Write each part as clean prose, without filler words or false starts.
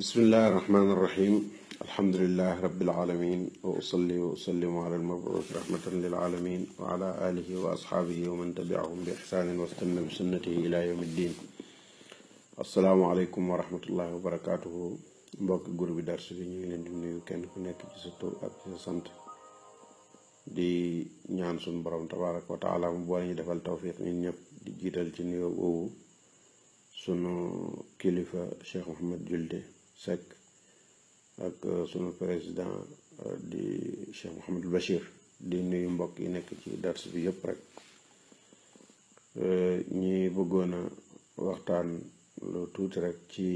بسم الله الرحمن الرحيم. الحمد لله رب العالمين، وأصلي وأسلم على المبعوث رحمة للعالمين وعلى آله وأصحابه ومن تبعهم بإحسان واستنى بسنته إلى يوم الدين. السلام عليكم ورحمة الله وبركاته. mbokk groupe darsu bi ñu ngi leen di nuyu kenn ku nekk ci sa tur ak ci sa sant di ñaan suñu borom tabaraka wa taala mu boole ñu defal tawfiq ñun ñëpp di jiital ci nuyoo boobu sunu kilifa Cheikh Mouhamed Julde Seck ak sunu président di Cheikh Mouhamadul Bachir di nuyu mbokk yi nekk ci dars bi yëpp rek. ñi bëggoon a waxtaan lu tuuti rek ci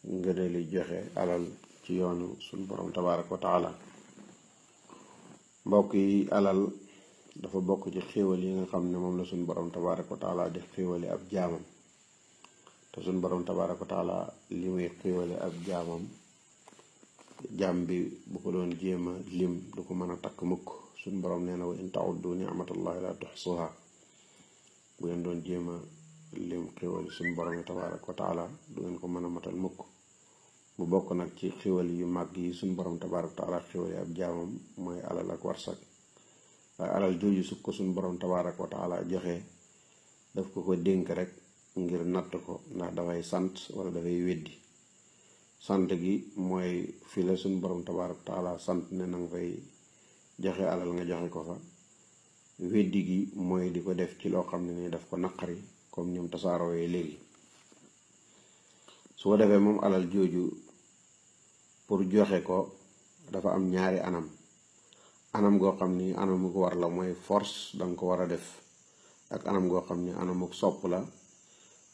ngëneeli joxe alal ci yoonu sunu borom tabaaraka wa taala. mbokk yi, alal dafa bokk ci xéewal yi nga xam ne moom la sunu borom tabaaraka wa taala di xéewale ab jaamam, te sunu borom tabaaraka wa taala li muy xéewale ab jaamam, jaam bi bu ko doon jéem a lim du ko mën a takk mukk. sunu borom nee na wa in ta'uddu ni'matallahi la tuhsuha. bu ngeen doon jéem a lim xéewal sunu borom tabaaraka wa taala du ngeen ko mën a matal mukk. mu bokk nag ci xéewal yu màgg yi sunu borom tabaaraka wa taala xéewale ab jaamam mooy alal ak warsak. waaye alal jooju su ko sunu borom tabaaraka wa taala joxe daf ko dénk rek ngir natt ko ndax dafay sant wala dafay weddi. sant gi mooy fi la sunu borom tabaaraka wa taala sant ne na nga fay joxe alal nga joxe ko fa. weddi gi mooy di ko def ci loo xam ne ni daf ko naqari comme ñoom tasaarooyee léegi. su ko defee moom alal jooju pour joxe ko dafa am ñaari anam goo xam ni anamu ko war la mooy force danga ko war a def, ak anam goo xam ni anamu sopp la.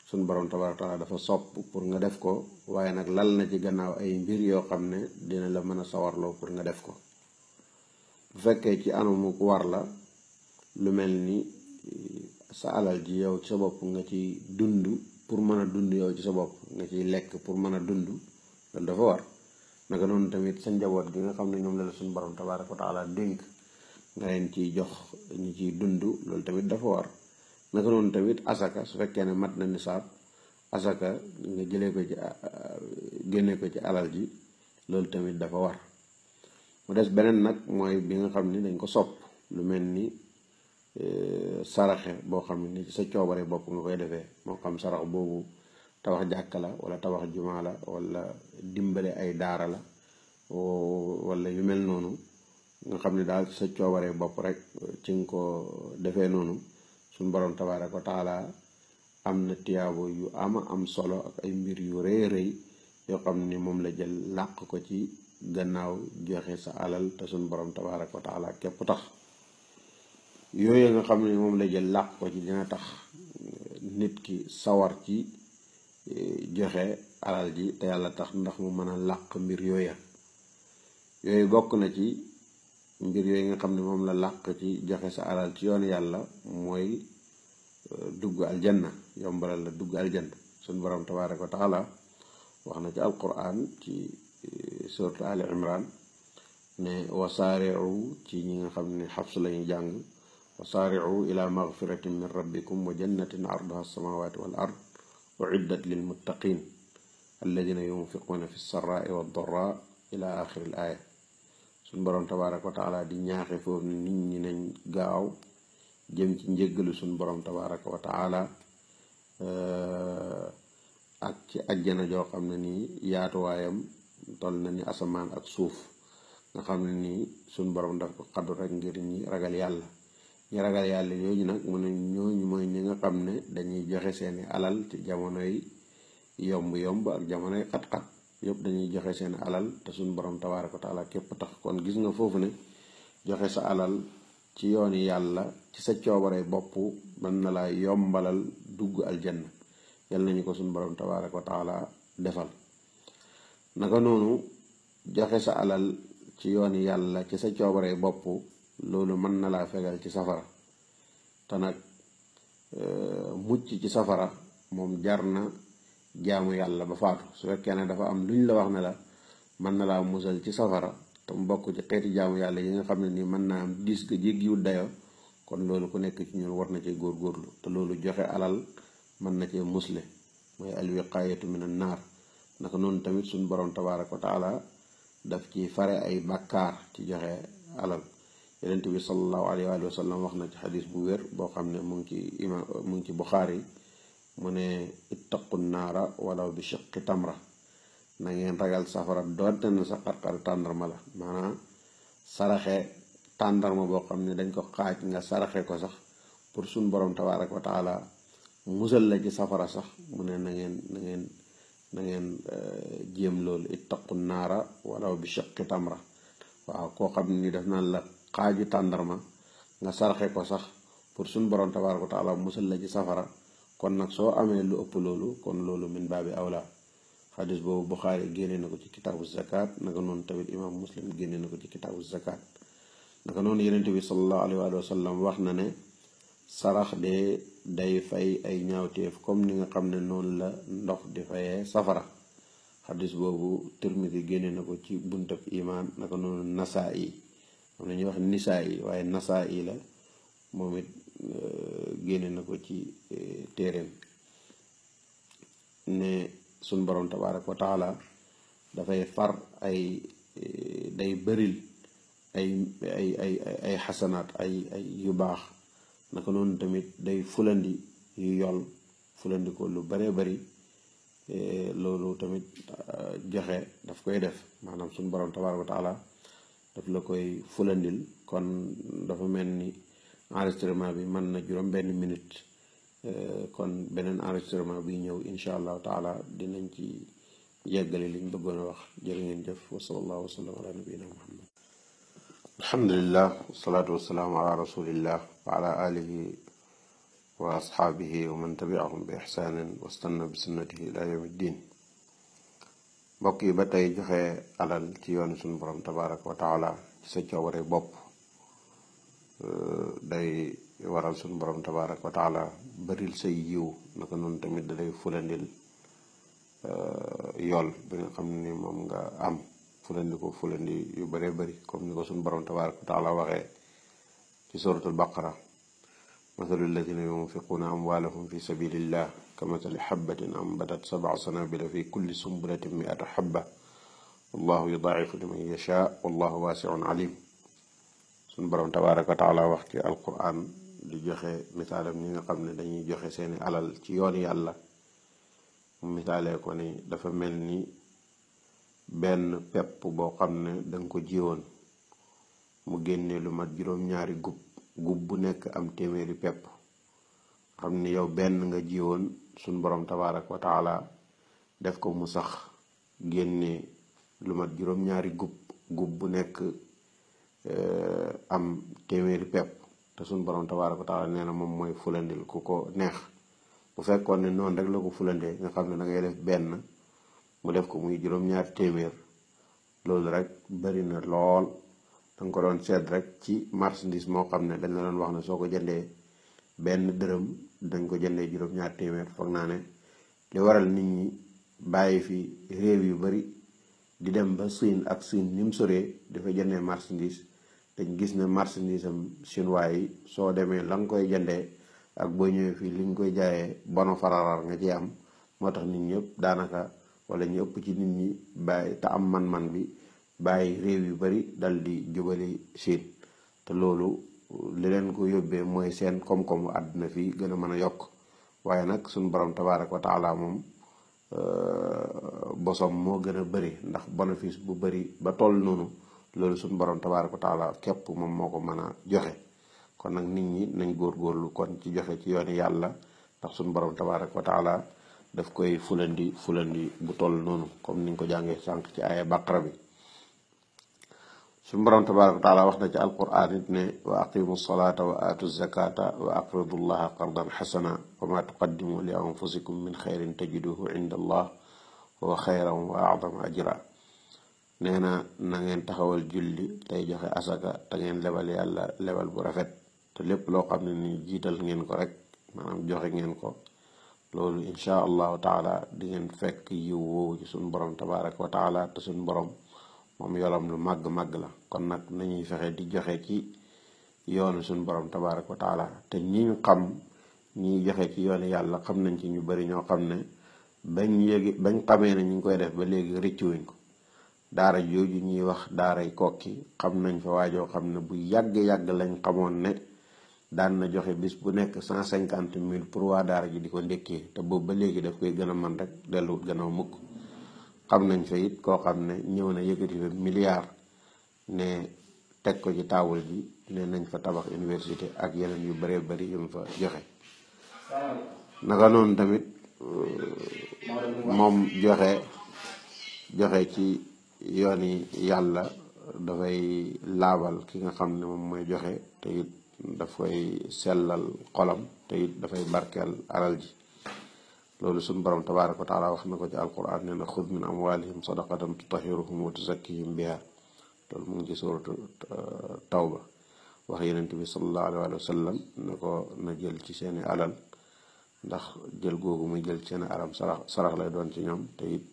suñ borom tabaaraka taala dafa sopp pour nga def ko, waaye nag lal na ci gannaaw ay mbir yoo xam ne dina la mën a sawarloo pour nga def ko. bu fekkee ci anamu ko war la, lu mel ni sa alal ji yow ci sa bopp nga ci dund pour mën a dund, yow ci sa bopp nga ciy lekk pour mën a dund, loolu dafa war. naka noonu tamit sa njaboot gi nga xam ne ñoom la suñu borom tabaaraka wa taala dénk nga leen ciy jox ñi ciy dund, loolu tamit dafa war. naka noonu tamit asaka, su fekkee ne mat na nisaab, asaka nga jëlee ko ci génne ko ci alal ji, loolu tamit dafa war. mu des beneen nag mooy bi nga xam ni dañ ko sopp, lu mel ni saraxe boo xam ne ni ci sa coobare bopp nga koy defee, moo xam sarax boobu tabax jàkka la wala tabax jumaa la wala dimbale ay daara la wala yu mel noonu, nga xam ne daal ci sa coobare bopp rek ci nga ko defee noonu. suñu borom tabaaraka wa taala am na tiyaabo yu am solo ak ay mbir yu rëy rëy yoo xam ni moom la jël làq ko ci gannaaw joxe sa alal te suñu borom tabaaraka wa taala képp tax. yooyu nga xam ne moom la jël làq ko ci dina tax nit ki sawar ci joxe alal ji te yàlla tax, ndax mu mën a làq mbir yooyu bokk na ci mbir yooyu nga xam ne moom la làq ci joxe sa alal ci yoon yàlla mooy dugg aljanna, yombalal la dugg aljanna. suñu borom tabaaraka wa taala wax na ci alquran ci suratu ali imran ne wasaari'u ci ñi nga xam ne xabs lañuy jàng, wasaari'u ila magfiratin min rabbikum wa jannatin arduha as-samawati wal ard uiddat lil muttaqin alladina yunfiquna fi sarraai wa darra ila axiri l aaya. suñ borom tabaaraka wa taala di ñaaxe foofu ne nit ñi nañ gaaw jëm ci njëggalu suñ borom tabaaraka wa taala ak ci ajjana joo xam ne nii yaatuwaayam toll na ni asamaan ak suuf, nga xam ne nii suñ borom daf ko xaddu rek ngir ñi ragal yàlla. ñi ragal yàlla yooyu nag mu ne ñooñu mooy ñi nga xam ne dañuy joxe seeni alal ci jamonoy yomb ak jamonoy xat-xat yëpp dañuy joxe seen alal te suñu borom tabaaraka wa taala képp tax. kon gis nga foofu ne joxe sa alal ci yooni yàlla ci sa coobare bopp mën na laa yombalal dugg aljanna. yal nañu ko suñu borom tabaaraka wa taala defal. naka noonu joxe sa alal ci yooni yàlla ci sa coobare bopp, loolu mën na laa fegal ci safara. te nag mucc ci safara moom jar na jaamu yàlla ba faatu. su fekkee ne dafa am luñ la wax ne la mën na laa musal ci safara te mu bokk ci xeeti jaamu yàlla yi nga xam ne nii mën naa am gis ga jéggiwut dayo, kon loolu ku nekk ci ñun war na cee góorgóorlu. te loolu joxe alal mën na cee musle, mooy alwiqaayatu min an naar. naka noonu tamit suñ borom tabaaraka wa taala daf ci fare ay bàkkaar ci joxe alal. Yonent bi sallallahu alayhi wa sallam wax na ci xadis bu wér boo xam ne mu ngi ci Buxaari mu ne ittaqu naara walaw bi shiqqi tamra, na ngeen ragal safara doonte na sa xar-xar tàndarma la. maanaam saraxe tàndarma boo xam ne dañ ko xaaj nga saraxe ko sax pour suñ borom tabaaraka wa taala musal la ci safara sax mu ne na ngeen jéem loolu, ittaqu naara walaw bi shiqqi tamra. waaw koo xam ni daf naan la xaaju tàndarma nga saraxe ko sax pour suñ borom tabaaraka wa taala musal la ci safara, kon nag soo amee lu ëpp loolu kon loolu min baabi awla. xadis boobu Buxaari génne na ko ci kitaabu zakat, naka noonu tamit imam Muslim génne na ko ci kitaabu zakat. naka noonu Yonent bi sallallahu alayhi wa sallam wax na ne sarax de day fay ay ñaawteef comme ni nga xam ne noonu la ndox di fayee safara. xadis boobu Tirmidi génne na ko ci buntab iman, naka noonu Nasaa'i, am na ñuy wax Nisaa'i waaye Nasaa'i la moom it génne na ko ci téeréem ne suñ borom tabaaraka wa taala dafay far day bëril ay xasanaat ay yu baax, naka noonu tamit day fulandi yu yol fulandi ko lu baree bari. loolu tamit joxe daf koy def, maanaam suñ borom tabaaraka wa taala daf la koy fulandil. kon dafa mel ni enregistrement bi mën na juróom benn minute, kon beneen enregistrement bi ñëw incha allahu taala dinañ ci yeggale liñ bëggoon a wax. jërë ngeen jëf, wa sallallahu wa sallam ala nabiyina muhammad. alhamdulillah wasalaatu wasalaamu ala rasulillah wa ala alihi wa asxaabihi wa man tabiahum bi ixsaanin wastanna bi sunnatihi ila yawmi ddin. mbokk yi ba tey joxe alal ci yoonu suñu borom tabaraka wa taala ci sa coobare bopp day waral suñu borom tabaraka wa taala baril say yiw, naka noonu tamit da lay fulandil yool bi nga xam ni moom nga am, fulandi yu bëree bëri comme ni ko suñu borom tabaraka wa taala waxee ci suratul baqara: mathalu alladina yunfiquuna amwaalahum fi sabilillah kamathali xabbatin ambatat sab'a sanabila fi kulli sumbulatin mi'atu xabba wallahu yudaa'ifu liman yashaa wallahu waasi'un alim. suñ borom tabaaraka wa taala wax ci alquran di joxe misaalam ñi nga xam ne dañuy joxe seeni alal ci yoon yàlla, mu misaalee ko ni dafa mel ni benn pepp boo xam ne danga ko jiwoon mu génne lu mat juróom-ñaari gub bu nekk am téeméeri pepp. xam ni yow benn nga jiwoon, suñ borom tabaaraka wa taala def ko mu sax génne lu mat juróom-ñaari gub bu nekk am téeméeri pepp, te suñ borom tabaaraka wa taala nee na moom mooy fulandil ku ko neex. bu fekkoon ne noonu rek la ko fulandee nga xam ne da ngay def benn mu def ko muy juróom-ñaari téeméer, loolu rek bari na lool. danga ko doon seet rek ci marchandise moo xam ne dañ la doon wax ne soo ko jëndee benn dërëm dañ ko jëndee juróom-ñaari téeméer. foog naa ne li waral nit ñi bàyyi fi réew yu bari di dem ba Siin ak Siin ni mu soree dafa jëndee marchandise, dañ gis ne marchandise am chinois yi soo demee la nga koy jëndee ak boo ñëwee fii li nga koy jaayee bono fararar nga ci am. moo tax nit ñëpp daanaka wala ñu ëpp ci nit ñi bàyyi te am man-man bi bàyyi réew yu bari dal di jubali Siin, te loolu li leen ko yóbbee mooy seen koom-koomu àdduna fii gën a mën a yokk. waaye nag suñu borom tabaaraka wa taala moom bosom moo gën a bari, ndax bénéfice bu bari ba toll noonu loolu suñu borom tabaaraka wa taala képp moom moo ko mën a joxe. kon nag nit ñi nañ góorgóorlu kon ci joxe ci yooni yàlla, ndax suñu borom tabaaraka wa taala daf koy fulandi bu toll noonu comme niñ ko jàngee sànq ci aaya baqara bi. suñu borom tabaaraka wa taala wax na ci alquran it ne wa aqimu salata wa atu zakata wa aqridu llaha qardan xasana wa ma tuqaddimu li anfusikum min xayrin tajiduhu inda allah wa xayran wa acdama ajra. nee na ngeen taxawal julli tey joxe asaka te ngeen lebal yàlla lebal bu rafet, te lépp loo xam ne ni jiital ngeen ko rek maanaam joxe ngeen ko, loolu insha allahu taala di ngeen fekk yiw woowu ci suñu borom tabaaraka wa taala. te suñu borom moom yolam lu màgg la. kon nag nañuy fexe di joxe ci yoonu suñu borom tabaaraka wa taala. te ñi ñu xam ñiy joxe ci yoonu yàlla xam nañ ci ñu bari ñoo xam ne bañ xamee ne ñu ngi koy def ba léegi rëccuwuñ ko. daara jooju ñuy wax daaray Kokki xam nañ fa waajoo xam ne bu yàgg-yàgg lañ xamoon ne daan na joxe bis bu nekk 150 000 pour waa daara ji di ko ndékkee te boobu ba léegi daf koy gën a man rek delluwut gannaaw mukk. xam nañ fa it koo xam ne ñëw na yëkkati fa milliard ne teg ko ci taabul ji ne nañ fa tabax université ak yeneen yu bëree bëri yu mu fa joxe. naka noonu tamit moom joxe ci yooni yàlla dafay laabal ki nga xam ne moom mooy joxe te it daf koy sellal xolam te it dafay barkeel alal ji. loolu suñu borom tabaaraka wa taala wax na ko ci alquran ne na xud min amwalihim sadaqatan tutahiruhum wa tuzakkihim biha. loolu mu ngi ci suuratu tawba wax yonent bi sallallahu alayhi wa sallam ne ko na jël ci seeni alal ndax jël googu muy jël ci seeni alal sarax lay doon ci ñoom te it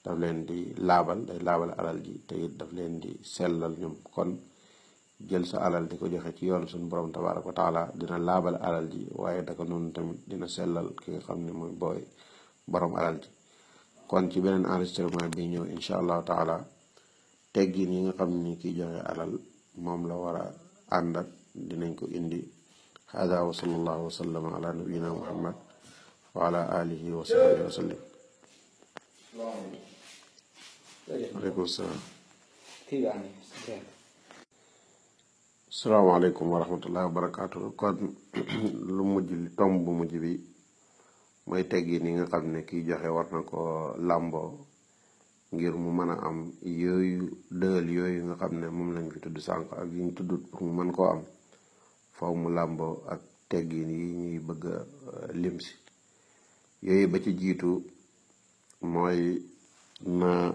daf leen di laabal day laabal alal ji te it daf leen di sellal ñoom. kon jël sa alal di ko joxe ci yoon suñu borom tabaaraka wa taala dina laabal alal ji waaye daka noonu tamit dina sellal ki nga xam ne mooy borom alal ji. kon ci beneen enregistrement bi ñëw incha allahu taala teggin yi nga xam ni kiy joxe alal moom la war a ànd ak dinañ ko indi. hada wa sallallahu wa sallama ala nabiyina muhammad wa ala alihi wa sahbihi wa sallim. aleykum salaam. asalaamaaleykum wa rahmatullahi wa barakaatu. kon lu mujj li tomb bu mujj bi mooy teggin yi nga xam ne kiy joxe war na ko làmboo ngir mu mën a am yooyu dëgal yooyu nga xam ne moom lañ fi tudd sànq ak yi ñu tuddut pour mu mën koo am faw mu làmboo ak teggin yi ñuy bëgg a lim si. yooyu ba ci jiitu mooy na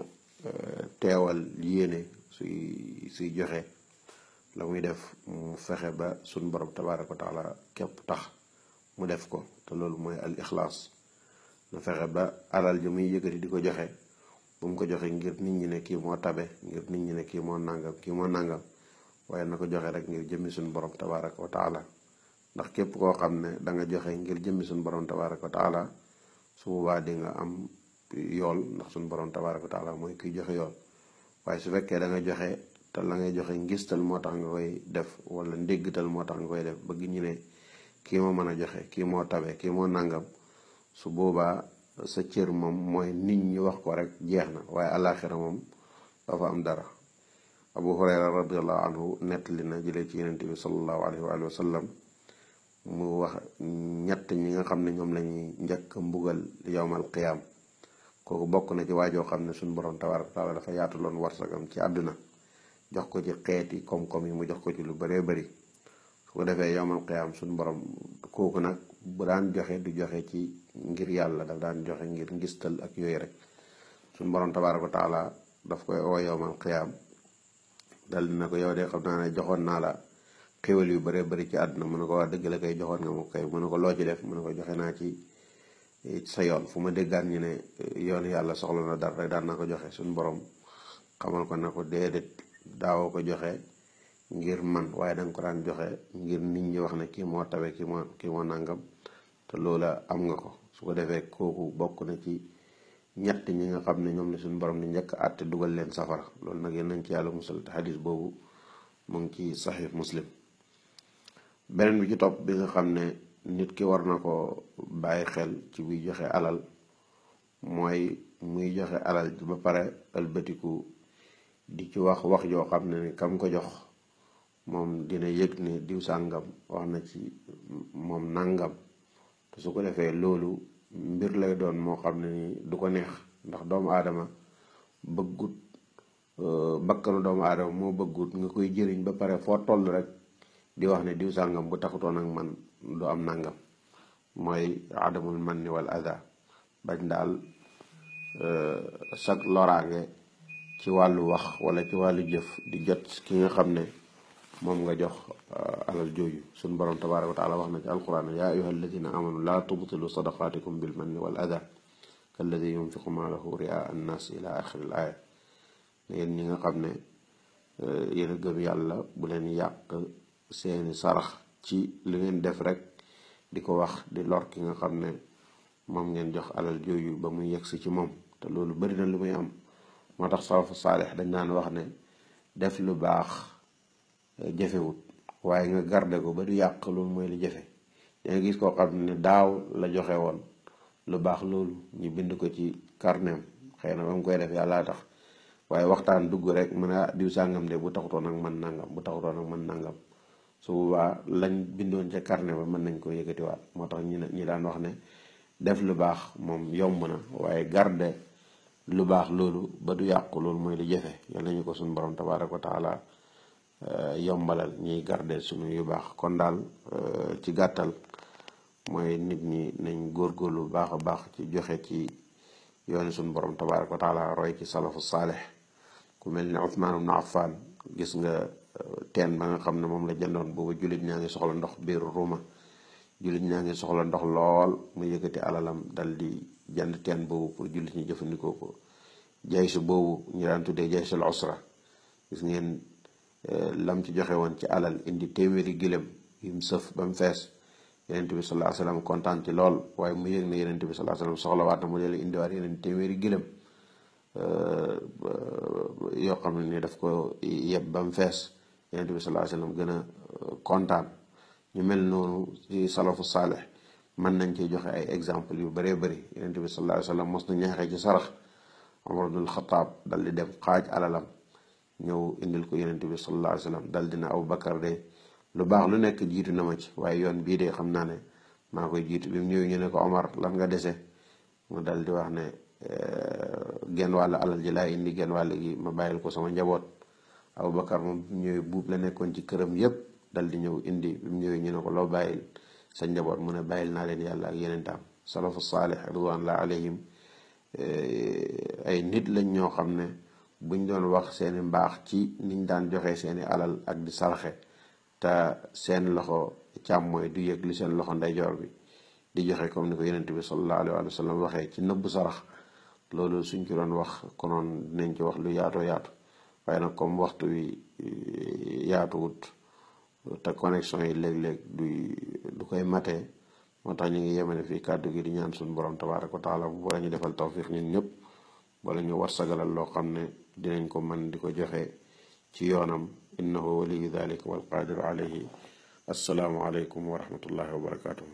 teewal yéene suy joxe la muy def mu fexe ba suñ borom tabaaraka wa taala képp tax mu def ko te loolu mooy al ixlaas. na fexe ba alal ji muy yëkkati di ko joxe bu mu ko joxe ngir nit ñi ne kii moo tabe ngir nit ñi ne kii moo nangam waaye na ko joxe rek ngir jëmmi suñu borom tabaaraka wa taala. ndax képp koo xam ne da nga joxe ngir jëmmi suñu borom tabaaraka wa taala su boobaa di nga am yool ndax suñu borom tabaaraka wa taala mooy kiy joxe yool. waaye su fekkee da nga joxe te la ngay joxe ngistal moo tax nga koy def wala ndéggtal moo tax nga koy def bëgg ñu ne kii moo mën a joxe kii moo tabe kii moo nangam su boobaa sa cër moom mooy nit ñi wax ko rek jeex na waaye àllaaxira moom dafa am dara. Abu Hurayra radiallahu anhu nettali na jëlee ci yonent bi sallallahu alayhi wa sallam mu wax ñett ñi nga xam ne ñoom lañuy njëkk mbugal yowmal qiyaam. kooku bokk na ci waajoo xam ne suñu borom tabaaraka wa taala dafa yaatuloon warsagam ci àdduna jox ko ci xeeti koom-koom yi mu jox ko ci lu bëree bëri. su ko defee yowmal qiyaam suñu borom kooku nag bu daan joxe du joxe ci ngir yàlla daf daan joxe ngir ngistal ak yooyu rek. suñu borom tabaaraka wa taala daf koy oo yowmal qiyaam dal dina ko yow de xam naa ne joxoon naa la xéwal yu bëree bëri ci àdduna mu ne ko waa dëgg la koy joxoon nga ma koy mu ne ko loo ci def mu ne ko joxe naa ci sa yoon fu ma déggaan ñu ne yoon yàlla soxla na dara rek daan naa ko joxe. suñu borom xamal ko na ko déedéet daawoo ko joxe ngir man waaye danga ko daan joxe ngir nit ñi wax ne kii moo tawe kii moo nangam te loola am nga ko. su ko defee kooku bokk na ci ñett ñi nga xam ne ñoom la suñu borom di njëkk àtte dugal leen safara. loolu nag yéen nañ ci yàlla musal te xadis boobu mu ngi ci saxiix muslim. beneen bi ci topp bi nga xam ne nit ki war na ko bàyyi xel ci buy joxe alal mooy muy joxe alal ji ba pare ëlbatiku di ci wax joo xam ne ni kam ko jox moom dina yëg ne diw sàngam wax na ci moom nangam te su ko defee loolu mbir lay doon moo xam ne ni du ko neex ndax doomu aadama bëggut bakkanu doomu aadama moo bëggut nga koy jëriñ ba pare foo toll rek di wax ne diw sàngam bu taxutoon ak man du am nangam. mooy adamul manni wal ada bañ daal sag loraange ci wàllu wax wala ci wàllu jëf di jot ki nga xam ne moom nga jox alal jooju. suñ borom tabaaraka wa taala wax na ci alquran yaa ayyuha alladina amanu laa tubtilu sadaqaatikum bil manni wal ada kalladi yunfiqu maalahu ria annas ila axiri al aaya. ne yéen ñi nga xam ne yéen a gëm yàlla bu leen yàq seeni sarax ci li ngeen def rek di ko wax di lor ki nga xam ne moom ngeen jox alal jooju ba muy yegsi ci moom te loolu bari na lu muy am. moo tax salafu saalix dañ daan wax ne def lu baax jafewut waaye nga garde ko ba du yàq loolu mooy li jafe. danga gis koo xam ne daaw la joxe woon lu baax loolu ñu bind ko ci carnet xëy na ba mu koy def yàlla tax waaye waxtaan dugg rek mën a diw sàngam de bu taxutoon ak man nangam bu taxutoon ak man nangam su boobaa lañ bindoon ca carnet ba mën nañ ko yëkkatiwaat. moo tax ñi daan wax ne def lu baax moom yomb na waaye garde lu baax loolu ba du yàqu loolu mooy lu jafe. yal nañu ko suñu borom tabaaraka wa taala yombalal ñuy garde suñu yu baax. kon daal ci gàttal mooy nit ñi nañ góorgóorlu baax a baax ci joxe ci yooni suñu borom tabaaraka wa taala roy ci salafu saalix. ku mel ne Usmaan ibn Affaan gis nga teen ba nga xam ne moom la jëndoon boobu jullit ñaa ngi soxla ndox biiru Ruuma jullit ñaa ngi soxla ndox lool mu yëkkati alalam dal di jënd teen boobu pour jullit ñi jëfandikoo ko. jaysu boobu ñu daan tuddee jaysul usra gis ngeen lam ci joxe woon ci alal indi téeméeri gilem yum sëf ba mu fees yenent bi sallallahu alayhi wasallam kontaan ci lool waaye mu yëg ne yenent bi sallallahu alayhi wasallam soxlawaat na mu dee indiwaat yeneen téeméeri gilem yoo xam ne ni daf ko yeb ba mu fees yenent bi sallallahu alayhi wasallam gën a kontaan. ñu mel noonu ci salafu saalix mën nañ ci joxe ay exemple yu bëree bëri. yenent bi sallallahu alayhi wasallam mos na ñaaxee ci sarax Umar ibn al-Khattab dal di dem xaaj alalam ñëw indil ko yenent bi sallallahu alayhi wasallam dal dina Abu Bakar de lu baax lu nekk jiitu na ma ci waaye yoon bii de xam naa ne maa koy jiitu. bi mu ñëwee ñu ne ko Omar lan nga dese mu dal di wax ne genn wàll alal ji laa indi genn wàll gi ma bàyyil ko sama njaboot. Abu Bakar moom bi mu ñëwee buub la nekkoon ci këram yépp dal di ñëw indi. bi mu ñëwee ñu ne ko loo bàyyil sa njaboot mu ne bàyyil naa leen yàlla ak yenentaam. salafu saalix ridwanullahi alayhim ay nit lañ ñoo xam ne buñ doon wax seeni mbaax ci niñ daan joxe seeni alal ak di sarxe te seen loxo càmmooy du yëg li seen loxo ndeyjoor bi di joxe comme ni ko yenent bi sallallahu alayhi wa sallam waxee ci nëbb sarax. loolu suñ ci doon wax konoon dinañ ci wax lu yaatoo yaatu waaye nag comme waxtu wi yaatuwut te connexion yi léeg-léeg du koy matee moo tax ñu ngi yemale fii kàddu gi di ñaan suñu borom tabaaraka wa taala bu la ñu defal tawfiq ñun ñëpp wala ñu war sagalal loo xam ne dinañ ko mën di ko joxe ci yoonam. innahu waliyu dalika wal qadiru alayhi. assalaamu aleykum wa rahmatullahi wa barakatuhu.